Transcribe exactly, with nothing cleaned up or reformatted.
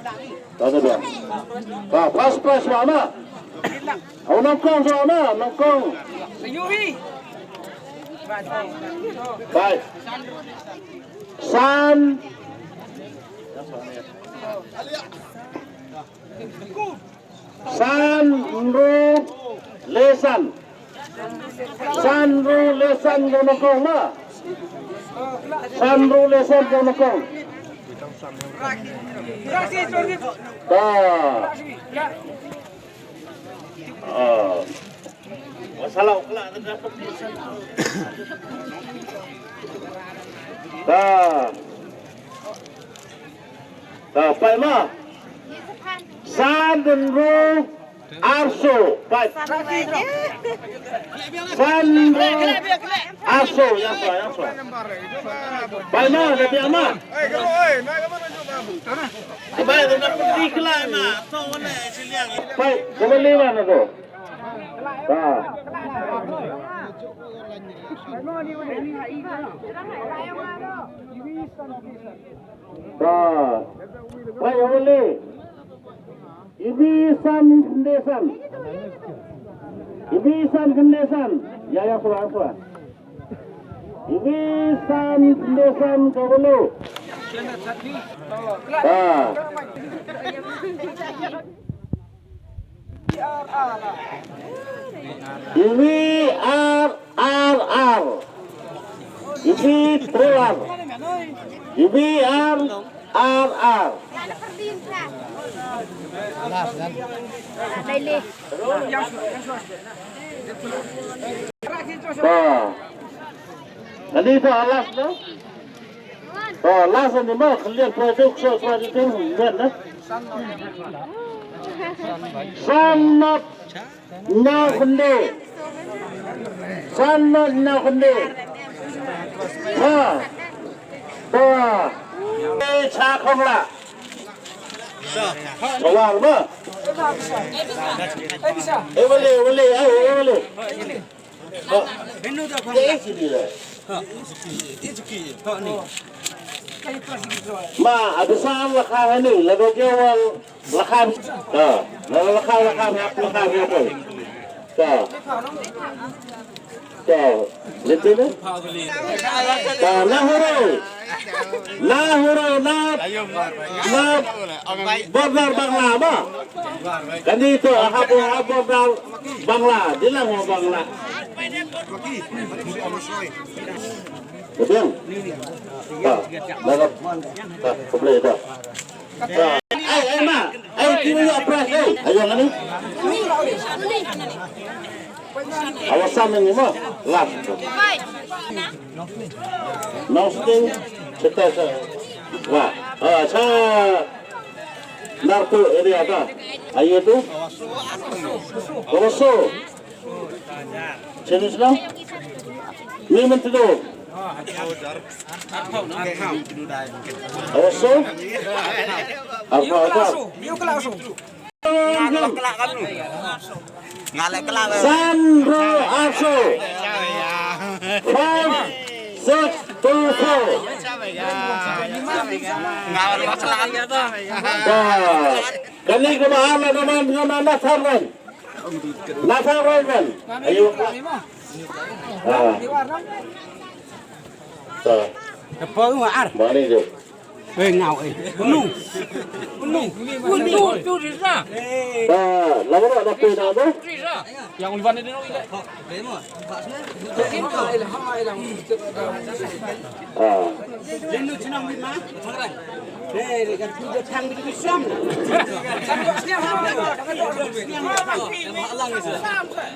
Ka dei ba. Ba, first prize ba ma. Au nyngkong ba ma, nyngkong. Bai. San. San hynriew lai san. San hynriew lai san ka nyngkong ma. San hynriew lai san ka nyngkong. Ta. Ah. Ta. Ta, peit ma. San hynriew arphew. Peit. San hynriew arphew. Ïa sa, ïa sa. Peit ma, da peit ma. Peit, da peit ma na to. Ta. Ba. Ba, ïa wale. Ibi san khynde san. Ibi san khynde san. Ïa, ïa, suwa, suwa. Ibi san khynde san ka wale. Ba. Iwi ar ar ar. Iwi tru ar. Iwi ar ar ar. Ba. Kane ka last na? Ba, last na ma, kalian praduk so praduk men na. San not na khynde. San not na khynde. Ha. Ba. Eh, cha khong la. Sawal ba. Eh, wale, wale, eh, wale. Ma, a bisa la kha hani, la do ke wal la kha. Ha, la la kha, la kha, la kha, la kha. Ha. Ha, lete ne? Ha, na horo. Na horo, na, na border Bangla ba. Kani to, ha bo, ha border Bangla, di lang ho Bangla. Betul? Ha, na, na, ha, khublei da. Ai, ai, ma. Ai, kini ya pras, ai. Ayo, ngani. Awas sama ni, ma. Lap. Nong sting, sita sa. Wah. Ah, sa. Nartu area ta. Ayo tu. Kawaso. Sini sini. Ni menteri tu. Awas tu. Apa apa? San ro aso. Five six two four. Kani ka ba ala naman nga na na sarwan. Na sarwan man. Ayo. Ah. Ta. Ka pa u ar. Mari jo. Eh, ngau, eh. Unu. Unu. Unu tu di sa. Ah, lama dah dah pernah tu. Yang ulvan ni dia nak. Ah. Unu cina ulvan. Eh, dekat tu dia tang di Islam.